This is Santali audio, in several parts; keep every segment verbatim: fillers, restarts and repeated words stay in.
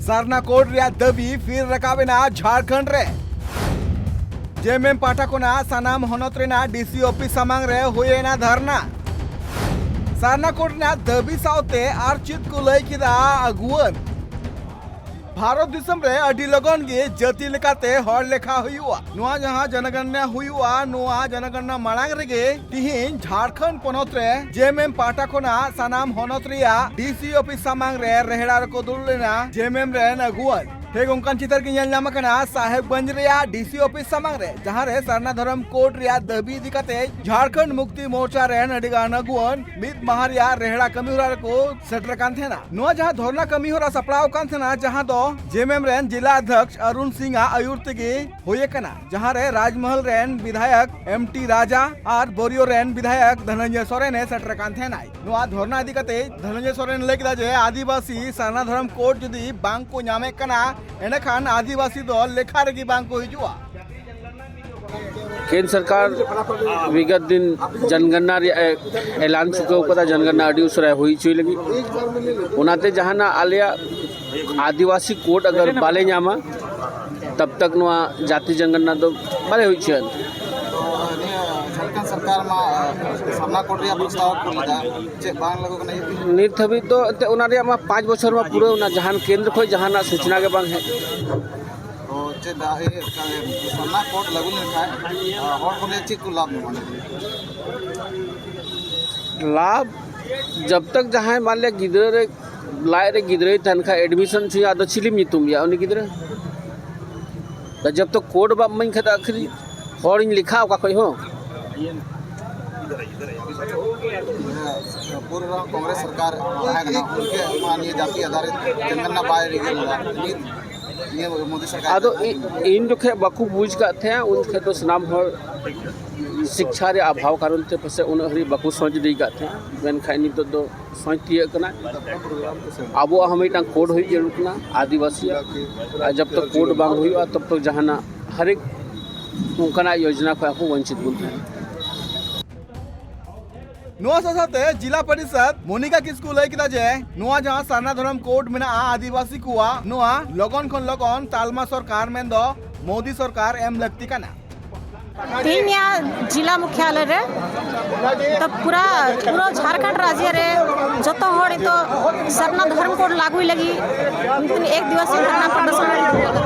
ᱥᱟᱨᱱᱟ ᱠᱳᱰ ᱨᱮᱭᱟᱜ ᱫᱟᱹᱵᱤ ᱯᱷᱤᱨ ᱨᱟᱠᱟᱵ ᱮᱱᱟ ᱡᱷᱟᱲᱠᱷᱚᱸᱰ ᱨᱮ᱾ ᱡᱮᱢᱮᱢ ᱯᱟᱦᱴᱟ ᱠᱷᱚᱱᱟᱜ ᱥᱟᱱᱟᱢ ᱦᱚᱱᱚᱛ ᱨᱮᱱᱟᱜ ᱰᱤᱥᱤ ᱚᱯᱷᱤᱥ ᱥᱟᱢᱟᱝ ᱨᱮ ᱦᱩᱭ ᱮᱱᱟ ᱫᱷᱟᱨᱱᱟ᱾ ᱥᱟᱨᱱᱟ ᱠᱳᱰ ᱨᱮᱱᱟᱜ ᱫᱟᱹᱵᱤ ᱥᱟᱶᱛᱮ ᱟᱨ ᱪᱮᱫ ᱠᱚ ᱞᱟᱹᱭ ᱠᱮᱫᱟ ᱟᱹᱜᱩᱣᱟᱹᱱ? ᱵᱷᱟᱨᱚᱛ ᱫᱤᱥᱚᱢ ᱨᱮ ᱟᱹᱰᱤ ᱞᱚᱜᱚᱱ ᱜᱮ ᱡᱟᱹᱛᱤ ᱞᱮᱠᱟᱛᱮ ᱦᱚᱲ ᱞᱮᱠᱷᱟ ᱦᱩᱭᱩᱜᱼᱟ᱾ ᱱᱚᱣᱟ ᱡᱟᱦᱟᱸ ᱡᱚᱱᱚᱜᱚᱱᱱᱟ ᱦᱩᱭᱩᱜᱼᱟ, ᱱᱚᱣᱟ ᱡᱚᱱᱚᱜᱚᱱᱱᱟ ᱢᱟᱲᱟᱝ ᱨᱮᱜᱮ ᱛᱤᱦᱤᱧ ᱡᱷᱟᱲᱠᱷᱚᱸᱰ ᱯᱚᱱᱚᱛ ᱨᱮ ᱡᱮᱢᱮᱢ ᱯᱟᱦᱴᱟ ᱠᱷᱚᱱᱟᱜ ᱥᱟᱱᱟᱢ ᱦᱚᱱᱚᱛ ᱨᱮᱭᱟᱜ ᱰᱤᱥᱤ ᱚᱯᱷᱤᱥ ᱥᱟᱢᱟᱝ ᱨᱮ ᱨᱮᱦᱲᱟ ᱨᱮᱠᱚ ᱫᱩᱲᱩᱵ ᱞᱮᱱᱟ ᱡᱮᱢᱮᱢ ᱨᱮᱱ ᱟᱹᱜᱩᱣᱟᱹᱱ᱾ ᱴᱷᱤᱠ ᱚᱱᱠᱟᱱ ᱪᱤᱛᱟᱹᱨ ᱜᱮ ᱧᱮᱞ ᱧᱟᱢ ᱟᱠᱟᱱᱟ ᱥᱟᱦᱮᱵᱽᱜᱚᱸᱡᱽ ᱨᱮᱭᱟᱜ ᱰᱤᱥᱤ ᱚᱯᱷᱤᱥ ᱥᱟᱢᱟᱝ ᱨᱮ, ᱡᱟᱦᱟᱸ ᱨᱮ ᱥᱟᱨᱱᱟ ᱫᱷᱚᱨᱚᱢ ᱠᱳᱰ ᱨᱮᱭᱟᱜ ᱫᱟᱹᱵᱤ ᱤᱫᱤ ᱠᱟᱛᱮ ᱡᱷᱟᱲᱠᱷᱚᱸᱰ ᱢᱩᱠᱛᱤ ᱢᱳᱨᱪᱟ ᱨᱮᱱ ᱟᱹᱰᱤ ᱜᱟᱱ ᱟᱹᱜᱩᱣᱟᱹᱱ ᱢᱤᱫ ᱢᱟᱦᱟ ᱨᱮᱭᱟᱜ ᱨᱮᱦᱲᱟ ᱠᱟᱹᱢᱤ ᱦᱚᱨᱟ ᱨᱮᱠᱚ ᱥᱮᱴᱮᱨ ᱠᱟᱱ ᱛᱟᱦᱮᱱᱟ᱾ ᱱᱚᱣᱟ ᱡᱟᱦᱟᱸ ᱫᱷᱚᱨᱱᱟ ᱠᱟᱹᱢᱤ ᱦᱚᱨᱟ ᱥᱟᱯᱲᱟᱣ ᱟᱠᱟᱱ ᱛᱟᱦᱮᱱᱟ, ᱡᱟᱦᱟᱸ ᱫᱚ ᱡᱮᱢᱮᱢ ᱨᱮᱱ ᱡᱮᱞᱟ ᱚᱫᱷᱭᱚᱠᱥ ᱚᱨᱩᱱ ᱥᱤᱝ ᱟᱜ ᱟᱹᱭᱩᱨ ᱛᱮᱜᱮ ᱦᱩᱭ ᱟᱠᱟᱱᱟ, ᱡᱟᱦᱟᱸ ᱨᱮ ᱨᱟᱡᱽᱢᱚᱦᱚᱞ ᱨᱮᱱ ᱵᱤᱫᱷᱟᱭᱚᱠ ᱮᱢ ᱴᱤ ᱨᱟᱡᱟ ᱟᱨ ᱵᱳᱨᱤᱭᱳ ᱨᱮᱱ ᱵᱤᱫᱷᱟᱭᱚᱠ ᱫᱷᱚᱱᱚᱱᱡᱚᱭ ᱥᱚᱨᱮᱱ ᱮ ᱥᱮᱴᱮᱨ ᱠᱟᱱ ᱛᱟᱦᱮᱱᱟᱭ᱾ ᱱᱚᱣᱟ ᱫᱷᱚᱨᱱᱟ ᱤᱫᱤ ᱠᱟᱛᱮ ᱫᱷᱚᱱᱚᱱᱡᱚᱭ ᱥᱚᱨᱮᱱ ᱞᱟᱹᱭ ᱠᱮᱫᱟ ᱡᱮ ᱟᱹᱫᱤᱵᱟᱹᱥᱤ ᱥᱟᱨᱱᱟ ᱫᱷᱚᱨᱚᱢ ᱠᱳᱰ ᱡᱩᱫᱤ ᱵᱟᱝ ᱠᱚ ᱧᱟᱢᱮᱫ ᱠᱟᱱᱟ, ᱮᱸᱰᱮᱠᱷᱟᱱ ᱟᱹᱫᱤᱵᱟᱹᱥᱤ ᱫᱚ ᱞᱮᱠᱷᱟ ᱨᱮᱜᱮ ᱵᱟᱝ ᱠᱚ ᱦᱤᱡᱩᱜᱼᱟ᱾ ᱠᱮᱱᱫᱨᱚ ᱥᱚᱨᱠᱟᱨ ᱵᱤᱜᱚᱛ ᱫᱤᱱ ᱡᱚᱱᱜᱚᱱᱱᱟ ᱨᱮᱭᱟᱜ ᱮ ᱮᱞᱟᱱ ᱪᱩᱠᱟᱹᱣ ᱠᱟᱫᱟ, ᱡᱚᱱᱜᱚᱱᱱᱟ ᱟᱹᱰᱤ ᱩᱥᱟᱹᱨᱟ ᱦᱩᱭ ᱦᱚᱪᱚᱭ ᱞᱟᱹᱜᱤᱫ᱾ ᱚᱱᱟᱛᱮ ᱡᱟᱦᱟᱱᱟᱜ ᱟᱞᱮᱭᱟᱜ ᱟᱹᱫᱤᱵᱟᱹᱥᱤ ᱠᱳᱰ ᱟᱜᱟᱨ ᱵᱟᱞᱮ ᱧᱟᱢᱟ, ᱛᱟᱵ ᱛᱟᱠ ᱱᱚᱣᱟ ᱡᱟᱹᱛᱤ ᱡᱚᱱᱜᱚᱱᱱᱟ ᱫᱚ ᱵᱟᱞᱮ ᱦᱩᱭ ᱦᱚᱪᱚᱭᱟ᱾ ᱛᱚ, ᱱᱤᱭᱟᱹ ᱡᱷᱟᱲᱠᱷᱚᱸᱰ ᱥᱚᱨᱠᱟᱨ ᱢᱟ ᱥᱟᱨᱱᱟ ᱠᱳᱰ ᱨᱮᱭᱟᱜ ᱯᱨᱚᱥᱛᱟᱵ ᱠᱚ ᱞᱮᱫᱟ, ᱪᱮᱫ ᱵᱟᱝ ᱞᱟᱹᱜᱩ ᱠᱟᱱᱟ? ᱱᱤᱛ ᱦᱟᱹᱵᱤᱡ ᱫᱚ ᱮᱱᱛᱮᱫ ᱚᱱᱟ ᱨᱮᱭᱟᱜ ᱢᱟ ᱯᱟᱸᱪ ᱵᱚᱪᱷᱚᱨ ᱢᱟ ᱯᱩᱨᱟᱹᱣ ᱮᱱᱟ, ᱡᱟᱦᱟᱱ ᱠᱮᱱᱫᱨᱚ ᱠᱷᱚᱱ ᱡᱟᱦᱟᱱᱟᱜ ᱥᱩᱪᱱᱟ ᱜᱮ ᱵᱟᱝ ᱦᱮᱡ᱾ ᱛᱚ ᱪᱮᱫ ᱫᱟ-, ᱤᱭᱟᱹ, ᱥᱟᱨᱱᱟ ᱠᱳᱰ ᱞᱟᱹᱜᱩ ᱞᱮᱱᱠᱷᱟᱱ, ᱟ, ᱦᱚᱲ ᱠᱚ ᱞᱟᱹᱜᱤᱫ ᱪᱮᱫ ᱠᱚ ᱞᱟᱵᱷ ᱧᱟᱢᱚᱜᱼᱟ? ᱞᱟᱵᱷ, ᱡᱟᱵ ᱛᱟᱠ ᱡᱟᱦᱟᱸᱭ ᱢᱟᱱ ᱞᱤᱭᱟ ᱜᱤᱫᱽᱨᱟᱹ ᱨᱮ, ᱞᱟᱡ ᱨᱮ ᱜᱤᱫᱽᱨᱟᱹᱭ ᱛᱟᱦᱮᱱ ᱠᱷᱟᱱ, ᱮᱰᱢᱤᱥᱚᱱ ᱦᱚᱪᱚᱭᱟ, ᱟᱫᱚ ᱪᱤᱞᱤᱢ ᱧᱩᱛᱩᱢ ᱮᱭᱟ ᱩᱱᱤ ᱜᱤᱫᱽᱨᱟᱹ? ᱡᱟᱵ ᱛᱟᱠ ᱠᱳᱰ ᱵᱟᱢ ᱤᱢᱟᱹᱧ ᱠᱷᱟᱱ ᱫᱚ ᱟᱹᱠᱷᱨᱤᱧ, ᱦᱚᱲᱤᱧ ᱞᱮᱠᱷᱟ ᱚᱠᱟ ᱠᱷᱚᱡ ᱦᱚᱸ᱾ ᱯᱩᱨᱵᱚ ᱠᱚᱝᱜᱨᱮᱥ ᱥᱚᱨᱠᱟᱨ ᱛᱟᱦᱮᱸ ᱠᱟᱱᱟ, ᱩᱱᱠᱩ ᱱᱚᱣᱟ ᱱᱤᱭᱟᱹ ᱡᱟᱹᱛᱤ ᱟᱫᱷᱟᱨᱤᱛ ᱡᱚᱱᱜᱚᱱᱱᱟ ᱵᱟᱭ ᱨᱤᱜᱤᱞ ᱞᱮᱫᱟ᱾ ᱱᱤᱭᱟᱹ ᱢᱳᱫᱤ ᱥᱚᱨᱠᱟᱨ ᱟᱫᱚ ᱤ-, ᱤᱱ ᱡᱚᱠᱷᱮᱡ ᱵᱟᱠᱚ ᱵᱩᱡᱽ ᱠᱟᱫ ᱛᱟᱦᱮᱸᱫ, ᱩᱱ ᱡᱚᱠᱷᱮᱡ ᱫᱚ ᱥᱟᱱᱟᱢ ᱦᱚᱲ ᱥᱤᱠᱪᱷᱟ ᱨᱮᱭᱟᱜ ᱚᱵᱷᱟᱵᱽ ᱠᱟᱨᱚᱱ ᱛᱮ ᱯᱟᱥᱮᱡ ᱩᱱᱟᱹᱜ ᱦᱟᱹᱨᱤᱡ ᱵᱟᱠᱚ ᱥᱚᱪ ᱤᱫᱤ ᱠᱟᱫ ᱛᱟᱦᱮᱸᱫ᱾ ᱢᱮᱱᱠᱷᱟᱱ ᱱᱤᱛᱚᱜ ᱫᱚ ᱥᱚᱪ ᱛᱤᱭᱟᱹᱜ ᱠᱟᱱᱟ᱾ ᱟᱵᱚᱣᱟᱜ ᱦᱚᱸ ᱢᱤᱫᱴᱟᱝ ᱠᱳᱰ ᱦᱩᱭᱩᱜ ᱡᱟᱹᱨᱩᱲ ᱠᱟᱱᱟ ᱟᱹᱫᱤᱵᱟᱹᱥᱤᱭᱟᱜ, ᱟᱨ ᱡᱚᱵ ᱛᱚᱠ ᱠᱳᱰ ᱵᱟᱝ ᱦᱩᱭᱩᱜᱼᱟ, ᱛᱚᱵ ᱛᱚᱠ ᱡᱟᱦᱟᱱᱟᱜ ᱦᱟᱨᱮᱠ ᱚᱱᱠᱟᱱᱟᱜ ᱭᱳᱡᱽᱱᱟ ᱠᱷᱚᱱ ᱟᱵᱚ ᱵᱚᱧᱪᱤᱛ ᱵᱚᱱ ᱛᱟᱦᱮᱱᱟ᱾ ᱱᱚᱣᱟ ᱥᱟᱶ ᱥᱟᱶᱛᱮ ᱡᱤᱞᱟ ᱯᱚᱨᱤᱥᱚᱫ ᱢᱚᱱᱤᱠᱟ ᱠᱤᱥᱠᱩ ᱞᱟᱹᱭ ᱠᱮᱫᱟ ᱡᱮ ᱱᱚᱣᱟ ᱡᱟᱦᱟᱸ ᱥᱟᱨᱱᱟ ᱫᱷᱚᱨᱚᱢ ᱠᱳᱰ ᱢᱮᱱᱟᱜᱼᱟ ᱟᱹᱫᱤᱵᱟᱹᱥᱤ ᱠᱚᱣᱟᱜ, ᱱᱚᱣᱟ ᱞᱚᱜᱚᱱ ᱠᱷᱚᱱ ᱞᱚᱜᱚᱱ ᱛᱟᱞᱢᱟ ᱥᱚᱨᱠᱟᱨ ᱢᱮᱱᱫᱚ ᱢᱳᱫᱤ ᱥᱚᱨᱠᱟᱨ ᱮᱢ ᱞᱟᱹᱠᱛᱤ ᱠᱟᱱᱟ᱾ ᱛᱮᱦᱮᱧᱟᱜ ᱡᱤᱞᱟ ᱢᱩᱠᱷᱭᱟᱞᱚᱭ ᱨᱮ ᱛᱚ ᱯᱩᱨᱟ ᱯᱩᱨᱟᱹ ᱡᱷᱟᱲᱠᱷᱚᱸᱰ ᱨᱟᱡᱽᱡᱚ ᱨᱮ ᱡᱚᱛᱚ ᱦᱚᱲ ᱱᱤᱛᱚᱜ ᱥᱟᱨᱱᱟ ᱫᱷᱚᱨᱚᱢ ᱠᱳᱰ ᱞᱟᱹᱜᱩᱭ ᱞᱟᱹᱜᱤᱫ ᱢᱤᱫᱴᱮᱱ ᱮᱠ ᱫᱤᱵᱚᱥᱤᱭ ᱫᱷᱚᱨᱱᱟ ᱯᱨᱚᱫᱚᱨᱥᱚᱱ ᱦᱩᱭᱩᱜ ᱠᱟᱱᱟ᱾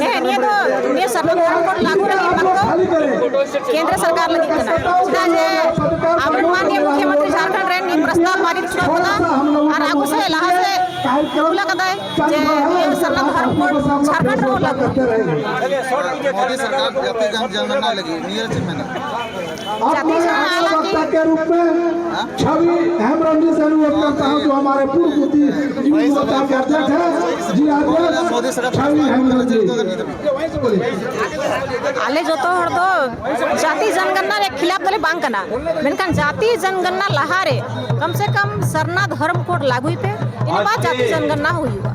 ᱦᱮᱸ, ᱱᱤᱭᱟᱹ ᱫᱚ, ᱱᱤᱭᱟᱹ ᱥᱟᱨᱱᱟ ᱫᱷᱚᱨᱚᱢ ᱠᱳᱰ ᱞᱟᱹᱜᱩ ᱞᱟᱹᱜᱤᱫ ᱢᱟᱛᱨᱚ ᱠᱮᱱᱫᱨᱚ ᱥᱚᱨᱠᱟᱨ ᱞᱟᱹᱜᱤᱫ ᱠᱟᱱᱟ᱾ ᱪᱮᱫᱟᱜ ᱡᱮ ᱟᱵᱚ ᱢᱟᱱᱱᱤᱭᱚ ᱢᱩᱠᱷᱭᱚᱢᱚᱱᱛᱨᱤ ᱡᱷᱟᱲᱠᱷᱚᱸᱰ ᱨᱮᱱ ᱱᱤᱭᱟᱹ ᱯᱨᱚᱥᱛᱟᱵ ᱯᱟᱨᱤᱛ ᱦᱚᱪᱚ ᱠᱟᱫᱟ ᱟᱨ ᱟᱵᱚ ᱥᱮᱫ ᱞᱟᱦᱟ ᱥᱮᱫ ᱠᱩᱞ ᱟᱠᱟᱫᱟᱭ ᱡᱮ ᱱᱤᱭᱟᱹ ᱥᱟᱨᱱᱟ ᱫᱷᱚᱨᱚᱢ ᱠᱳᱰ ᱡᱷᱟᱲᱠᱷᱚᱸᱰ ᱨᱮᱦᱚᱸ ᱞᱟᱹᱜᱩ᱾ ᱢᱳᱫᱤ ᱥᱚᱨᱠᱟᱨ ᱡᱟᱹᱛᱤ ᱡᱟᱱ-, ᱡᱟᱱᱜᱚᱱᱱᱟ ᱞᱟᱹᱜᱤᱫ ᱱᱤᱭᱟᱹ ᱨᱮ ᱪᱮᱫ ᱢᱮᱱᱟᱜᱼᱟ? आप जाति लोग जनगणना के रूप में छवि हेम्ब्रम जी से अनुरोध करता हूं, जो हमारे पूर्व बुद्धि युवा मोर्चा के अध्यक्ष हैं, जिला अध्यक्ष छवि हेम्ब्रम जी। ᱟᱞᱮ ᱡᱚᱛᱚ ᱦᱚᱲ ᱫᱚ ᱡᱟᱹᱛᱤ ᱡᱚᱱᱜᱚᱱᱱᱟ ᱨᱮ ᱠᱷᱤᱞᱟᱯ ᱫᱚᱞᱮ ᱵᱟᱝ ᱠᱟᱱᱟ, ᱢᱮᱱᱠᱷᱟᱱ ᱡᱟᱹᱛᱤ ᱡᱚᱱᱜᱚᱱᱱᱟ ᱞᱟᱦᱟᱨᱮ ᱠᱚᱢ ᱥᱮ ᱠᱚᱢ ᱥᱟᱨᱱᱟ ᱫᱷᱚᱨᱚᱢ ᱠᱳᱰ ᱞᱟᱹᱜᱩᱭ ᱯᱮ, ᱤᱱᱟᱹ ᱵᱟᱫ ᱡᱟᱹᱛᱤ ᱡᱚᱱᱜᱚᱱᱱᱟ ᱦᱩᱭᱩᱜᱼᱟ᱾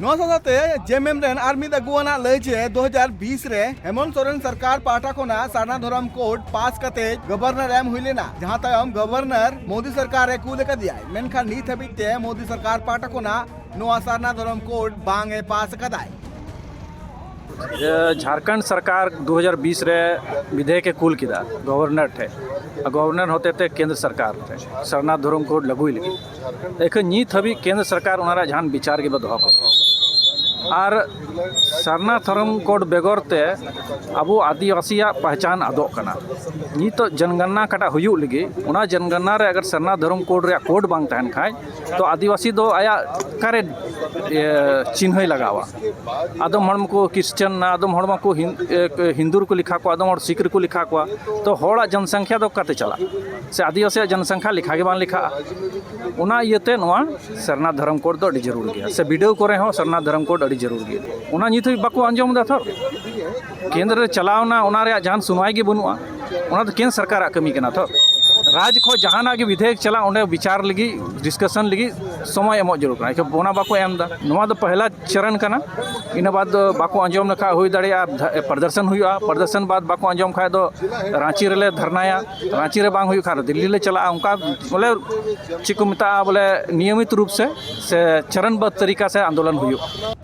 ᱱᱚᱣᱟ ᱥᱟᱶ ᱥᱟᱶᱛᱮ ᱡᱮᱢᱮᱢ ᱨᱮᱱ ᱟᱨ ᱢᱤᱫ ᱟᱹᱜᱩᱣᱟᱱᱟᱜ ᱞᱟᱹᱭ ᱡᱮ ᱫᱩ ᱦᱟᱡᱟᱨ ᱵᱤᱥ ᱨᱮ ᱦᱮᱢᱚᱱᱛ ᱥᱚᱨᱮᱱ ᱥᱚᱨᱠᱟᱨ ᱯᱟᱦᱴᱟ ᱠᱷᱚᱱᱟᱜ ᱥᱟᱨᱱᱟ ᱫᱷᱚᱨᱚᱢ ᱠᱳᱰ ᱯᱟᱥ ᱠᱟᱛᱮ ᱜᱚᱵᱷᱚᱨᱱᱚᱨ ᱮᱢ ᱦᱩᱭ ᱞᱮᱱᱟ, ᱡᱟᱦᱟᱸ ᱛᱟᱭᱚᱢ ᱜᱚᱵᱷᱚᱨᱱᱚᱨ ᱢᱳᱫᱤ ᱥᱚᱨᱠᱟᱨ ᱮ ᱠᱩᱞ ᱟᱠᱟᱫᱮᱭᱟᱭ, ᱢᱮᱱᱠᱷᱟᱱ ᱱᱤᱛ ᱦᱟᱹᱵᱤᱡ ᱛᱮ ᱢᱳᱫᱤ ᱥᱚᱨᱠᱟᱨ ᱯᱟᱦᱴᱟ ᱠᱷᱚᱱᱟᱜ ᱱᱚᱣᱟ ᱥᱟᱨᱱᱟ ᱫᱷᱚᱨᱚᱢ ᱠᱳᱰ ᱵᱟᱝ ᱮ ᱯᱟᱥ ᱟᱠᱟᱫᱟᱭ᱾ ᱡᱮ ᱡᱷᱟᱲᱠᱷᱚᱸᱰ ᱥᱚᱨᱠᱟᱨ ᱫᱩ ᱦᱟᱡᱟᱨ ᱵᱤᱥ ᱨᱮ ᱵᱤᱫᱷᱮᱭᱚᱠ ᱮ ᱠᱩᱞ ᱠᱮᱫᱟ ᱜᱚᱵᱷᱚᱨᱱᱚᱨ ᱴᱷᱮᱱ, ᱟᱨ ᱜᱚᱵᱷᱚᱨᱱᱚᱨ ᱦᱚᱛᱮᱛᱮ ᱠᱮᱱᱫᱨᱚ ᱥᱚᱨᱠᱟᱨ ᱴᱷᱮᱱ ᱥᱟᱨᱱᱟ ᱫᱷᱚᱨᱚᱢ ᱠᱳᱰ ᱞᱟᱹᱜᱩᱭ ᱞᱟᱹᱜᱤᱫ᱾ ᱮᱠᱷᱟᱱ ᱱᱤᱛ ᱦᱟᱹᱵᱤᱡ ᱠᱮᱱᱫᱨᱚ ᱥᱚᱨᱠᱟᱨ ᱚᱱᱟ ᱨᱮᱭᱟᱜ ᱡᱟᱦᱟᱱ ᱵᱤᱪᱟᱨ ᱜᱮ ᱵᱟᱭ ᱫᱚᱦᱚ ᱠᱟᱫᱟ᱾ ᱟᱨ ᱥᱟᱨᱱᱟ ᱫᱷᱚᱨᱚᱢ ᱠᱳᱰ ᱵᱮᱜᱚᱨ ᱛᱮ ᱟᱵᱚ ᱟᱹᱫᱤᱵᱟᱹᱥᱤᱭᱟᱜ ᱯᱟᱦᱪᱟᱱ ᱟᱫᱚᱜ ᱠᱟᱱᱟ᱾ ᱱᱤᱛᱚᱜ ᱡᱚᱱᱜᱚᱱᱱᱟ ᱚᱠᱟᱴᱟᱜ ᱦᱩᱭᱩᱜ ᱞᱟᱹᱜᱤᱫ, ᱚᱱᱟ ᱡᱚᱱᱜᱚᱱᱱᱟ ᱨᱮ ᱟᱜᱟᱨ ᱥᱟᱨᱱᱟ ᱫᱷᱚᱨᱚᱢ ᱠᱳᱰ ᱨᱮᱭᱟᱜ ᱠᱳᱰ ᱵᱟᱝ ᱛᱟᱦᱮᱱ ᱠᱷᱟᱡ, ᱛᱚ ᱟᱹᱫᱤᱵᱟᱹᱥᱤ ᱫᱚ ᱟᱭᱟᱜ ᱚᱠᱟᱨᱮ, ᱤᱭᱟᱹ, ᱪᱤᱱᱦᱟᱹᱭ ᱞᱟᱜᱟᱣᱟ? ᱟᱫᱚᱢ ᱦᱚᱲ ᱢᱟᱠᱚ ᱠᱷᱨᱤᱥᱪᱟᱱ ᱱᱟ, ᱟᱫᱚᱢ ᱦᱚᱲ ᱢᱟᱠᱚ ᱦᱤᱱ-, ᱮ, ᱦᱤᱱᱫᱩ ᱨᱮᱠᱚ ᱞᱮᱠᱷᱟ ᱠᱚᱣᱟ, ᱟᱫᱚᱢ ᱦᱚᱲ ᱥᱤᱠᱷ ᱨᱮᱠᱚ ᱞᱮᱠᱷᱟ ᱠᱚᱣᱟ᱾ ᱛᱚ ᱦᱚᱲᱟᱜ ᱡᱚᱱᱥᱚᱝᱠᱷᱟ ᱫᱚ ᱚᱠᱟᱛᱮ ᱪᱟᱞᱟᱜ? ᱥᱮ ᱟᱹᱫᱤᱵᱟᱹᱥᱤᱭᱟᱜ ᱡᱚᱱᱥᱚᱝᱠᱷᱟ ᱞᱮᱠᱷᱟ ᱜᱮ ᱵᱟᱝ ᱞᱮᱠᱷᱟᱜᱼᱟ᱾ ᱚᱱᱟ ᱤᱭᱟᱹᱛᱮ ᱱᱚᱣᱟ ᱥᱟᱨᱱᱟ ᱫᱷᱚᱨᱚᱢ ᱠᱳᱰ ᱫᱚ ᱟᱹᱰᱤ ᱡᱟᱹᱨᱩᱲ ᱜᱮᱭᱟ, ᱥᱮ ᱵᱤᱰᱟᱹᱣ ᱠᱚᱨᱮ ᱦᱚᱸ ᱥᱟᱨᱱᱟ ᱫᱷᱚᱨᱚᱢ ᱠᱳᱰ ᱟᱹᱰᱤ ᱡᱟᱹᱨᱩᱲ ᱜᱮᱭᱟ᱾ ᱚᱱᱟ ᱱᱤᱛ ᱦᱟᱹᱵᱤᱡ ᱵᱟᱠᱚ ᱟᱸᱡᱚᱢ ᱮᱫᱟ ᱛᱷᱚ᱾ ᱠᱮᱱᱫᱨᱚ ᱨᱮ ᱪᱟᱞᱟᱣ ᱮᱱᱟ, ᱚᱱᱟ ᱨᱮᱭᱟᱜ ᱡᱟᱦᱟᱱ ᱥᱩᱱᱣᱟᱭ ᱜᱮ ᱵᱟᱹᱱᱩᱜᱼᱟ᱾ ᱚᱱᱟ ᱫᱚ ᱠᱮᱱᱫᱨᱚ ᱥᱚᱨᱠᱟᱨᱟᱜ ᱠᱟᱹᱢᱤ ᱠᱟᱱᱟ ᱛᱷᱚ᱾ ᱨᱟᱡᱽ ᱠᱷᱚᱱ ᱡᱟᱦᱟᱱᱟᱜ ᱜᱮ ᱵᱤᱫᱷᱮᱭᱚᱠ ᱪᱟᱞᱟᱜ, ᱚᱸᱰᱮ ᱵᱤᱪᱟᱨ ᱞᱟᱹᱜᱤᱫ, ᱰᱤᱥᱠᱟᱥᱚᱱ ᱞᱟᱹᱜᱤᱫ ᱥᱚᱢᱚᱭ ᱮᱢᱚᱜ ᱡᱟᱹᱨᱩᱲ ᱠᱟᱱᱟ᱾ ᱮᱱᱠᱷᱟᱱ ᱚᱱᱟ ᱵᱟᱠᱚ ᱮᱢ ᱮᱫᱟ᱾ ᱱᱚᱣᱟ ᱫᱚ ᱯᱟᱦᱞᱟ ᱪᱚᱨᱚᱱ ᱠᱟᱱᱟ᱾ ᱤᱱᱟᱹ ᱵᱟᱫᱽ ᱫᱚ ᱵᱟᱠᱚ ᱟᱸᱡᱚᱢ ᱞᱮᱠᱷᱟᱱ ᱦᱩᱭ ᱫᱟᱲᱮᱭᱟᱜᱼᱟ ᱫᱷᱟ-, ᱯᱨᱚᱫᱚᱨᱥᱚᱱ ᱦᱩᱭᱩᱜᱼᱟ᱾ ᱯᱨᱚᱫᱚᱨᱥᱚᱱ ᱵᱟᱫᱽ ᱵᱟᱠᱚ ᱟᱸᱡᱚᱢ ᱠᱷᱟᱱ ᱫᱚ ᱨᱟᱸᱪᱤ ᱨᱮᱞᱮ ᱫᱷᱟᱨᱱᱟᱭᱟ᱾ ᱨᱟᱸᱪᱤ ᱨᱮ ᱵᱟᱝ ᱦᱩᱭᱩᱜ ᱠᱷᱟᱱ ᱫᱤᱞᱞᱤ ᱞᱮ ᱪᱟᱞᱟᱜᱼᱟ᱾ ᱚᱱᱠᱟ ᱵᱚᱞᱮ ᱪᱮᱫ ᱠᱚ ᱢᱮᱛᱟᱜᱼᱟ, ᱵᱚᱞᱮ ᱱᱤᱭᱚᱢᱤᱛ ᱨᱩᱯ ᱥᱮ, ᱥᱮ ᱪᱚᱨᱚᱱᱵᱚᱫᱽ ᱛᱟᱹᱨᱤᱠᱟ ᱥᱮ ᱟᱱᱫᱳᱞᱚᱱ ᱦᱩᱭᱩᱜᱼᱟ᱾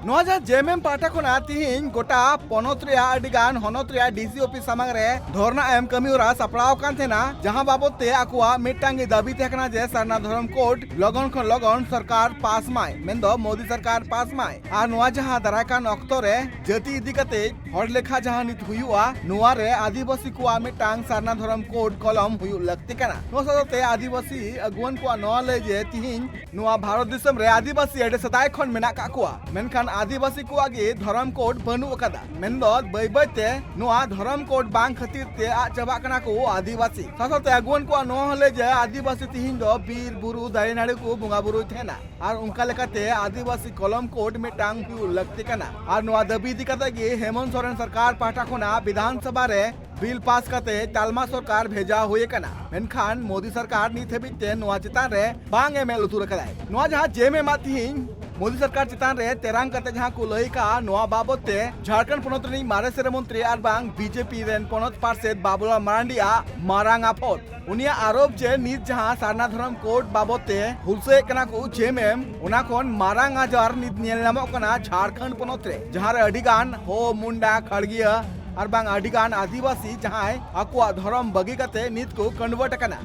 ᱱᱚᱣᱟ ᱡᱟᱦᱟᱸ ᱡᱮ ᱮᱢ ᱮᱢ ᱯᱟᱦᱴᱟ ᱠᱷᱚᱱᱟᱜ ᱛᱤᱦᱤᱧ ᱜᱚᱴᱟ ᱯᱚᱱᱚᱛ ᱨᱮᱭᱟᱜ ᱟᱹᱰᱤ ᱜᱟᱱ ᱦᱚᱱᱚᱛ ᱨᱮᱭᱟᱜ ᱰᱤ ᱥᱤ ᱚᱯᱷᱤᱥ ᱥᱟᱢᱟᱝ ᱨᱮ ᱫᱷᱚᱨᱱᱟ ᱮᱢ ᱠᱟᱹᱢᱤ ᱦᱚᱨᱟ ᱥᱟᱯᱲᱟᱣ ᱟᱠᱟᱱ ᱛᱟᱦᱮᱱᱟ, ᱡᱟᱦᱟᱸ ᱵᱟᱵᱚᱛ ᱛᱮ ᱟᱠᱚᱣᱟᱜ ᱢᱤᱫᱴᱟᱝ ᱜᱮ ᱫᱟᱹᱵᱤ ᱛᱟᱦᱮᱸ ᱠᱟᱱᱟ ᱡᱮ ᱥᱟᱨᱱᱟ ᱫᱷᱚᱨᱚᱢ ᱠᱳᱰ ᱞᱚᱜᱚᱱ ᱠᱷᱚᱱ ᱞᱚᱜᱚᱱ ᱥᱚᱨᱠᱟᱨ ᱯᱟᱥ ᱢᱟᱭ, ᱢᱮᱱᱫᱚ ᱢᱳᱫᱤ ᱥᱚᱨᱠᱟᱨ ᱯᱟᱥ ᱢᱟᱭ᱾ ᱟᱨ ᱱᱚᱣᱟ ᱡᱟᱦᱟᱸ ᱫᱟᱨᱟᱭ ᱠᱟᱱ ᱚᱠᱛᱚ ᱨᱮ ᱡᱟᱹᱛᱤ ᱤᱫᱤ ᱠᱟᱛᱮ ᱦᱚᱲ ᱞᱮᱠᱷᱟ ᱡᱟᱦᱟᱸ ᱱᱤᱛ ᱦᱩᱭᱩᱜᱼᱟ, ᱱᱚᱣᱟ ᱨᱮ ᱟᱹᱫᱤᱵᱟᱹᱥᱤ ᱠᱚᱣᱟᱜ ᱢᱤᱫᱴᱟᱝ ᱥᱟᱨᱱᱟ ᱫᱷᱚᱨᱚᱢ ᱠᱳᱰ ᱠᱚᱞᱚᱢ ᱦᱩᱭᱩᱜ ᱞᱟᱹᱠᱛᱤ ᱠᱟᱱᱟ᱾ ᱱᱚᱣᱟ ᱥᱟᱶᱛᱮ ᱟᱹᱫᱤᱵᱟᱹᱥᱤ ᱟᱹᱜᱩᱣᱟᱹᱱ ᱠᱚᱣᱟᱜ ᱱᱚᱣᱟ ᱞᱟᱹᱭ ᱡᱮ ᱛᱤᱦᱤᱧ ᱱᱚᱣᱟ ᱵᱷᱟᱨᱚᱛ ᱫᱤᱥᱚᱢ ᱨᱮ ᱟᱹᱫᱤᱵᱟᱹᱥᱤ ᱟᱹᱰᱤ ᱥᱮᱫᱟᱭ ᱠᱷᱚᱱ ᱢᱮᱱᱟᱜ ᱠᱟᱜ ᱠᱚᱣᱟ, ᱢᱮᱱᱠᱷᱟᱱ ᱟᱹᱫᱤᱵᱟᱹᱥᱤ ᱠᱚᱣᱟᱜ ᱜᱮ ᱫᱷᱚᱨᱚᱢ ᱠᱳᱰ ᱵᱟᱹᱱᱩᱜ ᱟᱠᱟᱫᱟ᱾ ᱢᱮᱱᱫᱚ ᱵᱟᱹᱭ ᱵᱟᱹᱭ ᱛᱮ ᱱᱚᱣᱟ ᱫᱷᱚᱨᱚᱢ ᱠᱳᱰ ᱵᱟᱝ ᱠᱷᱟᱹᱛᱤᱨ ᱛᱮ ᱟᱫ ᱪᱟᱵᱟᱜ ᱠᱟᱱᱟ ᱠᱚ ᱟᱹᱫᱤᱵᱟᱹᱥᱤ᱾ ᱥᱟᱶᱛᱮ ᱟᱹᱜᱩᱣᱟᱹᱱ ᱠᱚᱣᱟᱜ ᱱᱚᱣᱟ ᱦᱚᱸ ᱞᱟᱹᱭ ᱡᱮ ᱟᱹᱫᱤᱵᱟᱹᱥᱤ ᱛᱤᱦᱤᱧ ᱫᱚ ᱵᱤᱨ ᱵᱩᱨᱩ ᱫᱟᱨᱮ ᱱᱟᱹᱲᱤ ᱠᱚ ᱵᱚᱸᱜᱟ ᱵᱩᱨᱩᱭ ᱛᱟᱦᱮᱱᱟ᱾ ᱟᱨ ᱚᱱᱠᱟ ᱞᱮᱠᱟᱛᱮ ᱟᱹᱫᱤᱵᱟᱹᱥᱤ ᱠᱚᱞᱚᱢ ᱠᱳᱰ ᱢᱤᱫᱴᱟᱝ ᱦᱩᱭᱩᱜ ᱞᱟᱹᱠᱛᱤ ᱠᱟᱱᱟ᱾ ᱟᱨ ᱱᱚᱣᱟ ᱫᱟᱹᱵᱤ ᱤᱫᱤ ᱠᱟᱛᱮ ᱜᱮ ᱦᱮᱢᱚᱱᱛ ᱥᱚᱨᱮᱱ ᱥᱚᱨᱠᱟᱨ ᱯᱟᱦᱴᱟ ᱠᱷᱚᱱᱟᱜ ᱵᱤᱫᱷᱟᱱ ᱥᱚᱵᱷᱟ ᱨᱮ ᱵᱤᱞ ᱯᱟᱥ ᱠᱟᱛᱮ ᱛᱟᱞᱢᱟ ᱥᱚᱨᱠᱟᱨ ᱵᱷᱮᱡᱟ ᱦᱩᱭ ᱟᱠᱟᱱᱟ᱾ ᱢᱮᱱᱠᱷᱟᱱ ᱢᱳᱫᱤ ᱥᱚᱨᱠᱟᱨ ᱱᱤᱛ ᱦᱟᱹᱵᱤᱡ ᱛᱮ ᱱᱚᱣᱟ ᱪᱮᱛᱟᱱ ᱨᱮ ᱵᱟᱝ ᱮ ᱢᱮᱫ ᱞᱩᱛᱩᱨ ᱟᱠᱟᱫᱟᱭ᱾ ᱱᱚᱣᱟ ᱡᱟᱦᱟᱸ ᱡᱮ ᱮᱢ ᱮᱢ ᱟᱜ ᱛᱤᱦᱤᱧ ᱢᱳᱫᱤ ᱥᱚᱨᱠᱟᱨ ᱪᱮᱛᱟᱱ ᱨᱮ ᱛᱮᱨᱟᱝ ᱠᱟᱛᱮ ᱡᱟᱦᱟᱸ ᱠᱚ ᱞᱟᱹᱭ ᱠᱟᱜᱼᱟ, ᱱᱚᱣᱟ ᱵᱟᱵᱚᱛ ᱛᱮ ᱡᱷᱟᱲᱠᱷᱚᱸᱰ ᱯᱚᱱᱚᱛ ᱨᱤᱱᱤᱡ ᱢᱟᱨᱮ ᱥᱤᱨᱟᱹ ᱢᱚᱱᱛᱨᱤ ᱟᱨ ᱵᱟᱝ ᱵᱤ ᱡᱮ ᱯᱤ ᱨᱮᱱ ᱯᱚᱱᱚᱛ ᱯᱟᱨᱥᱮᱛ ᱵᱟᱵᱩᱞᱟᱞ ᱢᱟᱨᱟᱱᱰᱤᱭᱟᱜ ᱢᱟᱨᱟᱝ ᱟᱯᱷᱚᱨ᱾ ᱩᱱᱤᱭᱟᱜ ᱟᱨᱳᱯ ᱡᱮ ᱱᱤᱛ ᱡᱟᱦᱟᱸ ᱥᱟᱨᱱᱟ ᱫᱷᱚᱨᱚᱢ ᱠᱳᱰ ᱵᱟᱵᱚᱛ ᱛᱮ ᱦᱩᱞᱥᱟᱹᱭᱮᱫ ᱠᱟᱱᱟ ᱠᱚ ᱡᱮ ᱮᱢ ᱮᱢ, ᱚᱱᱟ ᱠᱷᱚᱱ ᱢᱟᱨᱟᱝ ᱟᱡᱟᱨ ᱱᱤᱛ ᱧᱮᱞ ᱧᱟᱢᱚᱜ ᱠᱟᱱᱟ ᱡᱷᱟᱲᱠᱷᱚᱸᱰ ᱯᱚᱱᱚᱛ ᱨᱮ, ᱡᱟᱦᱟᱸ ᱨᱮ ᱟᱹᱰᱤ ᱜᱟᱱ ᱦᱳ, ᱢᱩᱱᱰᱟ, ᱠᱷᱟᱲᱜᱤᱭᱟᱹ ᱟᱨ ᱵᱟᱝ ᱟᱹᱰᱤ ᱜᱟᱱ ᱟᱹᱫᱤᱵᱟᱹᱥᱤ ᱡᱟᱦᱟᱸᱭ ᱟᱠᱚᱣᱟᱜ ᱫᱷᱚᱨᱚᱢ ᱵᱟᱹᱜᱤ ᱠᱟᱛᱮ ᱱᱤᱛ ᱠᱚ ᱠᱚᱱᱵᱷᱟᱨᱴ ᱟᱠᱟᱱᱟ᱾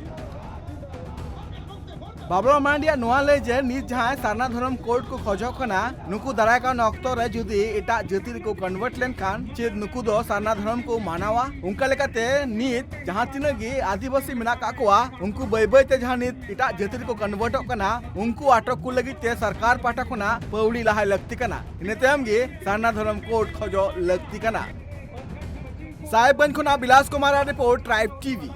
ᱵᱟᱵᱞᱟ ᱢᱟᱨᱟᱱᱰᱤᱭᱟᱜ ᱱᱚᱣᱟ ᱞᱟᱹᱭ ᱡᱮ ᱱᱤᱛ ᱡᱟᱦᱟᱸᱭ ᱥᱟᱨᱱᱟ ᱫᱷᱚᱨᱚᱢ ᱠᱳᱰ ᱠᱚ ᱠᱷᱚᱡᱚᱜ ᱠᱟᱱᱟ, ᱱᱩᱠᱩ ᱫᱟᱨᱟᱭ ᱠᱟᱱ ᱚᱠᱛᱚ ᱨᱮ ᱡᱩᱫᱤ ᱮᱴᱟᱜ ᱡᱟᱹᱛᱤ ᱨᱮᱠᱚ ᱠᱚᱱᱵᱷᱟᱨᱴ ᱞᱮᱱᱠᱷᱟᱱ ᱪᱮᱫ ᱱᱩᱠᱩ ᱫᱚ ᱥᱟᱨᱱᱟ ᱫᱷᱚᱨᱚᱢ ᱠᱚ ᱢᱟᱱᱟᱣᱟ? ᱚᱱᱠᱟ ᱞᱮᱠᱟᱛᱮ ᱱᱤᱛ ᱡᱟᱦᱟᱸ ᱛᱤᱱᱟᱹᱜ ᱜᱮ ᱟᱹᱫᱤᱵᱟᱹᱥᱤ ᱢᱮᱱᱟᱜ ᱠᱟᱜ ᱠᱚᱣᱟ, ᱩᱱᱠᱩ ᱵᱟᱹᱭ ᱵᱟᱹᱭ ᱛᱮ ᱡᱟᱦᱟᱸ ᱱᱤᱛ ᱮᱴᱟᱜ ᱡᱟᱹᱛᱤ ᱨᱮᱠᱚ ᱠᱚᱱᱵᱷᱟᱨᱴᱚᱜ ᱠᱟᱱᱟ, ᱩᱱᱠᱩ ᱟᱴᱚᱠ ᱠᱚ ᱞᱟᱹᱜᱤᱫ ᱛᱮ ᱥᱚᱨᱠᱟᱨ ᱯᱟᱦᱴᱟ ᱠᱷᱚᱱᱟᱜ ᱯᱟᱹᱣᱲᱤ ᱞᱟᱦᱟᱭ ᱞᱟᱹᱠᱛᱤ ᱠᱟᱱᱟ᱾ ᱤᱱᱟᱹ ᱛᱟᱭᱚᱢ ᱜᱮ ᱥᱟᱨᱱᱟ ᱫᱷᱚᱨᱚᱢ ᱠᱳᱰ ᱠᱷᱚᱡᱚᱜ ᱞᱟᱹᱠᱛᱤ ᱠᱟᱱᱟ᱾ ᱥᱟᱦᱮᱵᱽᱜᱚᱸᱡᱽ ᱠᱷᱚᱱᱟᱜ ᱵᱤᱞᱟᱥ ᱠᱩᱢᱟᱨ ᱟᱜ ᱨᱤᱯᱳᱨᱴ, ᱴᱨᱟᱭᱤᱵᱽ ᱴᱤ ᱵᱷᱤ᱾